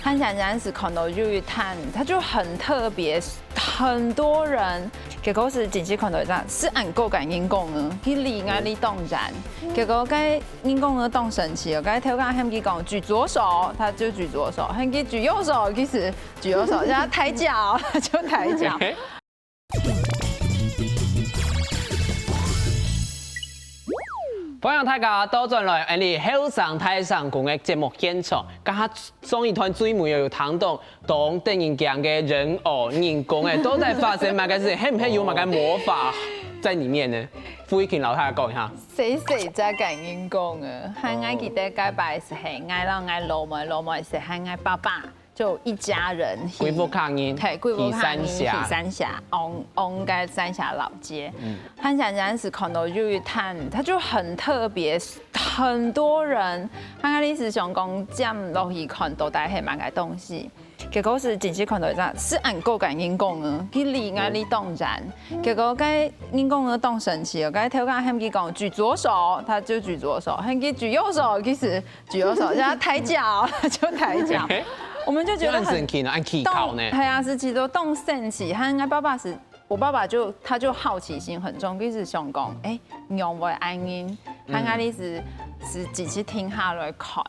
潘想想是看到有一攤，它就很特別，很多人，結果係進去看到一隻，係恁高个人工个，佢離𠊎離當遠，結果該人工个當神奇哦，該頭家喊佢講舉左手，他就舉左手，喊佢舉右手，其實舉右手，叫他抬腳，他就抬腳。歡迎大家倒轉來，𠊎等後生大聲公个節目現場。剛剛上一段最尾有聽到當得人驚个人偶、人工个，到底發生麼个事？係毋係有麼个魔法在裡面呢？傅玉琴老太太講一下。細細隻个人工个，還𠊎記得該擺係，𠊎摎𠊎老妹，老妹係，還𠊎爸爸。 就一家人去，歸屋下人嘿，歸屋下人去去三峽三峽，往往該三峽老街。嗯，潘想想是看到有一攤，它就很特別，很多人，他的意思想講，尖落去看到底係麼个東西。結果係進去看到一隻，係恁高个人工个，佢離𠊎離當遠。結果該人工个當神奇哦，該頭家喊佢講舉左手，他就舉左手，喊佢舉右手，其實 舉右手，叫他抬腳，就抬腳。我們就覺得很很神奇呢，很奇怪呢。對啊，是其實當神奇。他應該爸爸是，我爸爸就他就好奇心很重，一直想講，哎，仰會恁樣，他應該是是仔細停下來看。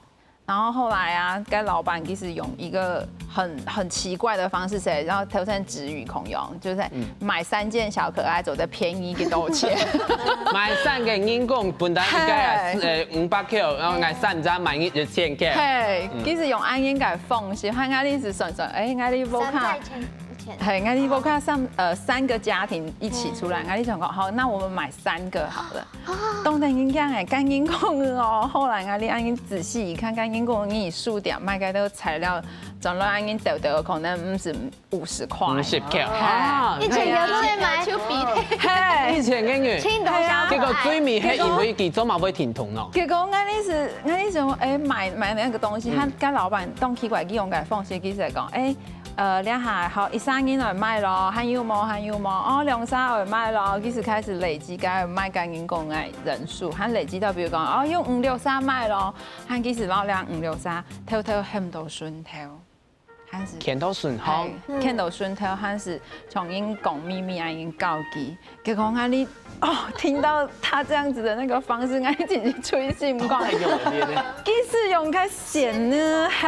然后后来啊，該老闆其實用一個很很奇怪的方式，係，然後頭先止語孔用，就是買三件小可愛，做得便宜幾多錢。買三個人工本來應該係呃五百塊，然後買三張買一千塊。嘿，其實用恁樣个方式，還𠊎哩係算算，哎，𠊎哩屋下，三在前前，嘿，𠊎哩屋下三呃三個家庭一起出來，𠊎哩想講，好，那我們買三個好了。當然應該哎，該人工个哦，後來𠊎哩恁樣仔細一看，該人工个你書店賣个該个材料，轉來恁樣兜兜，可能毋係五十塊。五十塊啊啊，一千塊都得買，就比嘿，一千个月。青島小可結果最愛。尾係因為佢做麼會停動咯？結果𠊎哩係，𠊎哩想，哎，買買那個東西，他跟老闆當奇怪，佢用个方式，其實講，哎，呃，這下好，一儕人來買咯，還有無？還有無？哦，兩儕來買咯，其實開始累積，該買个人工个人數，還累積到，比如講，哦，有五六儕買咯，還其實老兩五六儕，偷偷喊到順頭。 還係牽到順好。嘿，牽到順頭，還係像人講秘密恁樣告佢。結果𠊎哩，哦，聽到他這樣子的那個方式，𠊎哩真係捶心肝。太用力了。其實用个線呢，嘿，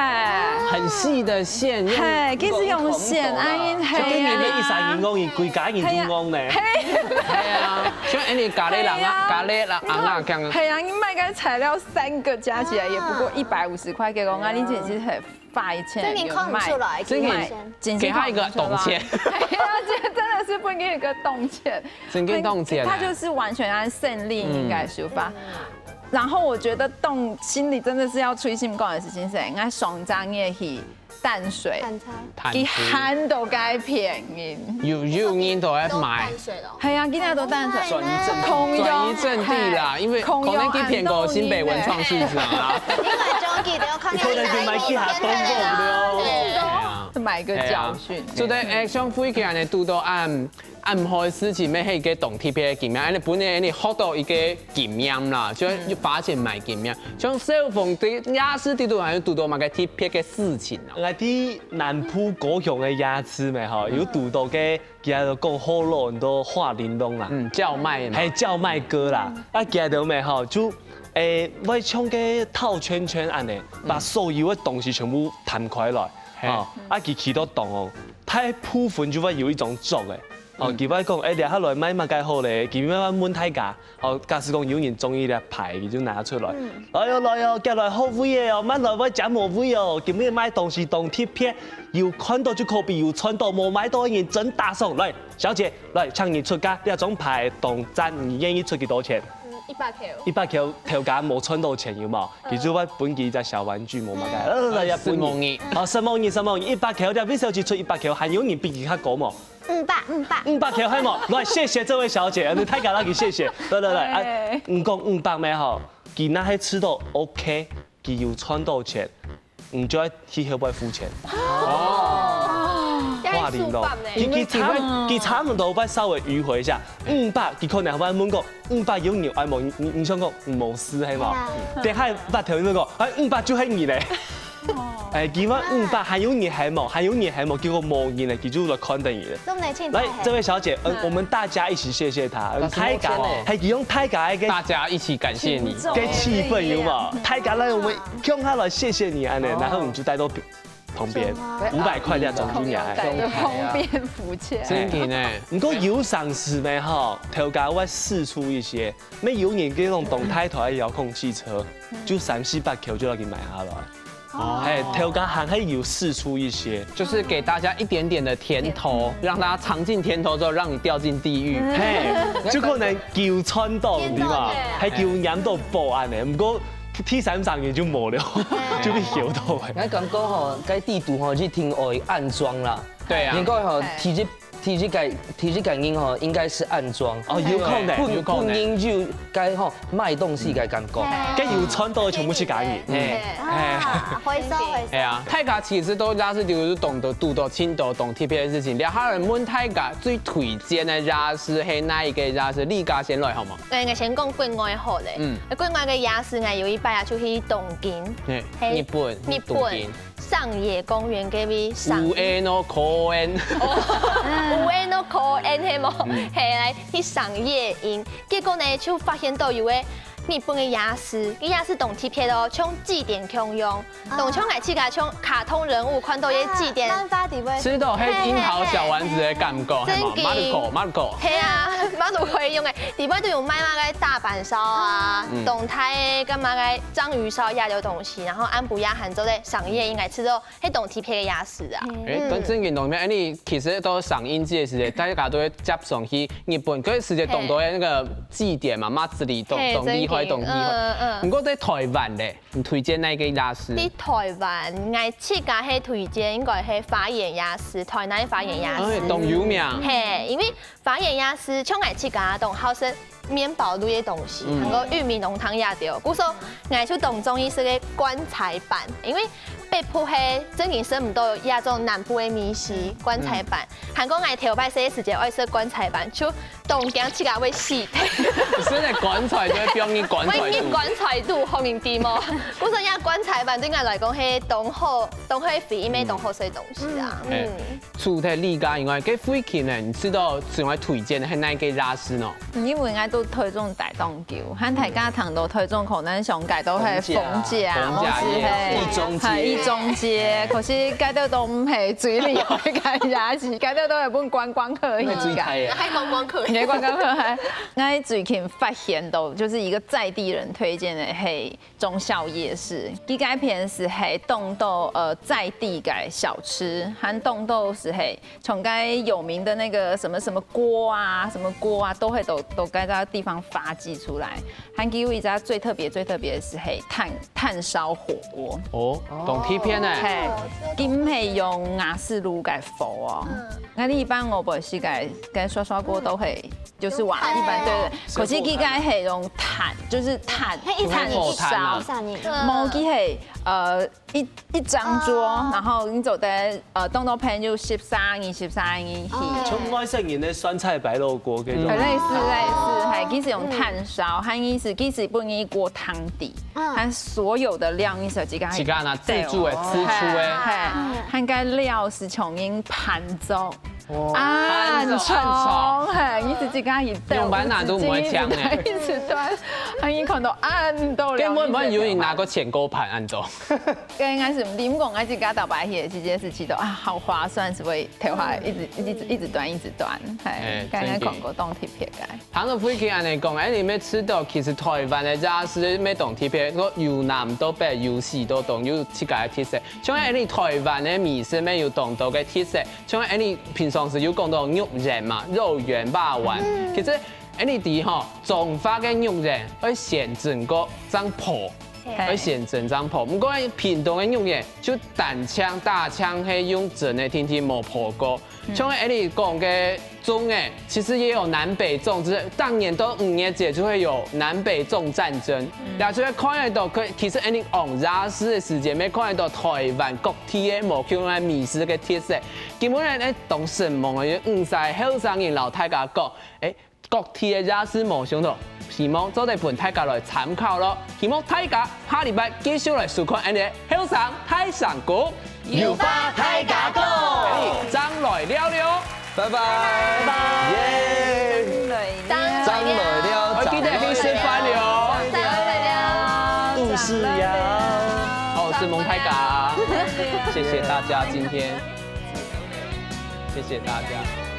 很細的線，用嘿，其實用線，哎，就你嘿們一儕人講，佢歸家人都講呢。係啊，像恁樣咖喱人啊，咖喱人啊，這樣。嘿啊，你買个材料三個加起來也不過一百五十塊，結果𠊎哩真係很花一千，真的看不出來，真的其實真給他一個洞見。哎呀，這真的是不給一個洞見。真的洞見啊他就是完全按勝利應該說法。然後我覺得動心裡真的是要捶心肝个事情係，應該上張也去淡水，看他。談佢喊到該騙人。有有人都愛買，水了。係啊，今天都淡水，轉移陣地空轉移陣地啦，因為可能佢騙過新北文創市場啊。因為中記得要看你可能就買幾下東西了。係啊。買個教訓。所以，誒，像輝哥呢，堵到恁恁好个事情，乜係一個當特別个經驗，恁樣本來你學到一個經驗啦，就發現買經驗。像小鳳在夜市裡肚還有堵到麼个特別个事情啊？𠊎在南部高雄个夜市咩吼，有堵到个，佢就講好老很多花玲珑啦，嗯，叫賣嘛。還有叫賣哥啦，啊，佢就咩吼，就誒會像个套圈圈恁呢，把所有个東西全部攤開來，嘿哦，啊，佢企到當哦，大部分就會有一種桌誒，哦，佢會講，誒，接下來買麼个好咧？佢會問大家，哦，假使講有人中意這牌，佢就拿出來，來哦來哦，接來好位誒哦，慢來會佔無位哦，今日買東西當特別，有看到就可比有賺到，無買到个人真打爽。來，小姐，來，請你出價，這張牌當讚，你願意出幾多錢？一百塊。一百塊頭家無賺到錢有無？佢就會分佢一隻小玩具，無麼个。來來來，也分你。承蒙你。好，承蒙你，承蒙你，一百塊，這位小姐出一百塊，還有人比佢較高無？五百，五百。五百塊係無？來，謝謝這位小姐，你大家來去謝謝。來來來，啊，你講五百咩吼？佢若係出到OK，佢有賺到錢，你就愛去後背付錢。哦，花玲珑，佢佢差佢差毋多會稍微迂迴一下，五百，佢可能會問講五百有你愛無？你你想講無事係無？等下發條你講，哎，五百就係你咧。哎，佢問五百還有你係無？還有你係無？結果無人咧，佢就來看等你咧。都沒錢。來，這位小姐，嗯，我們大家一起謝謝他，嗯，大家，還用大家个大家一起感謝你。个氣氛有無？大家來，我們共下來謝謝你，恁呢，然後你就帶到旁邊，五百塊的總經理，帶到旁邊付錢。真的呢。毋過有常時呢，吼，頭家會釋出一些，乜有人這種動態頭的遙控汽車，就三四百塊就要給買下來。哦哎，頭家還係有釋出一些，就是給大家一點點的甜頭，讓大家嚐盡甜頭之後，讓你掉進地獄。嘿，就可能有賺到，對吧？還有染到寶恁呢，毋過第三場也就無了，就被搖到了。𠊎感覺吼，該地圖吼，一定愛安裝啦。對啊應該吼，第一第一個第一個人吼，應該係安裝。哦，有可能，本有可能。本人就該吼賣東西个感覺。該有賺到的全部係家己。哎，哎，回收回收。哎呀，大家其實都夜市就是懂得堵到盡多懂特別的事情。接下來問大家最推薦的夜市係哪一個夜市？麗佳先來好嗎？對，𠊎先講國外好咧。嗯嗯，國外个夜市，𠊎有一擺啊，就去東京，嘿嘿日本，日東京本。上野公園該位上上野の公園。上野の公園係無？係來去賞夜莺，結果呢就發現到有个日本个夜市，个夜市當特別哦，像祭典共樣，當像𠊎自家像卡通人物看到个祭典。漫畫底背。吃到係櫻桃小丸子个感覺，係無？真个。Maruko，Maruko。係啊，Maruko个樣个，底背都有賣麼个大阪燒啊，當大个幹嘛个章魚燒一類東西，然後暗晡夜還做得賞夜，應該吃到 係當特別个夜市啊。欸，當正經當面，欸，你其實到上映節个時節，大家都會接上去日本，可是時節當多个那個祭典嘛，祭り，當當厲害，當厲害。嗯嗯。毋過在台灣咧，你推薦哪個夜市？在台灣，𠊎自家係推薦應該係花園夜市，台南花園夜市。欸，當有名。係，因為花園夜市像𠊎自家當好食 麵包類个東西，還有玉米濃湯也對。故所，𠊎就當中意食个棺材粄，因為北部係正經食毋到這種南部个米食棺材粄。還過𠊎頭擺細个時節愛食棺材粄，就當驚自家會死忒。所以棺材就會放入棺材肚。會入棺材肚，好認知無？故所這棺材粄對𠊎來講係當好，當好回憶，當好食个東西啊。嗯。 除忒這家以外，該附近呢，你知道想愛推薦个係哪個夜市呢？因為𠊎都台中待當久，還大家談到台中可能想該都係逢甲，逢甲夜市。或是係，一中街。係，一中街，可是該兜都毋係最厲害个夜市，該兜都係分觀光客去个。該最開个。還觀光客。也觀光客，係。𠊎最近發現到，就是一個在地人推薦个，係 忠孝夜市，佢該片係係當多呃在地个小吃，還當多係係從該有名的那個什麼什麼鍋啊，什麼鍋啊，都會都都該个地方發跡出來。還有一家最特別最特別係係炭炭燒火鍋。哦，當特別呢。係，佢毋係用瓦斯爐个火哦。那你一般我不是个个刷刷鍋都會 就是瓦，一般對對。可是佢該係用炭，就是炭，炭燒。無，佢係呃一一張桌，然後你做得呃當多朋友十三人、十三人去。像外省人个酸菜白肉鍋該種。類似類似，係，佢係用炭燒，佢係佢係分你鍋湯底，佢所有个料你係自家自家拿自煮个、自煮个。係，佢个料係從人盤做。 哇，恁重，係，你自家一兜，用板拿都毋會搶呢。一直端，啊，你看到恁多料，根本無有人拿過淺鍋盤恁多。該應該係，你毋講，𠊎自家倒擺去，這件事情都啊，好划算，係會頭下一直一直一直端一直端，係，剛剛講過當特別个。談到附近恁樣講，欸，你乜知道其實台灣个夜市乜當特別，講由南到北，由西到東，有自家个特色。像欸，你台灣个美食乜有當多个特色， 像𠊎俚平常時有講到肉圓嘛，肉圓、肉圓。其實𠊎俚知吼，彰化个肉圓愛先蒸過正烰，愛先蒸正烰。毋過屏東个肉圓就單淨單淨係用蒸个，定定無烰過。像𠊎俚講个粽仔，其實也有南北粽，就是當年到五月節就會有南北粽戰爭。也就會看得到，可其實𠊎俚往夜市个時節，會看得到台灣各地个無共樣个美食个特色。 今晡日呢，當承蒙个有五儕後生人摎大家講，欸，各地个夜市無相同，希望做得分大家來參考囉。希望大家下禮拜繼續來收看𠊎俚个後生大聲公，有話大家講，正來尞尞，拜拜。耶！正來尞，愛記得去食飯尞。正來尞，肚屎枵。好，承蒙大家，謝謝大家今天。 謝謝大家。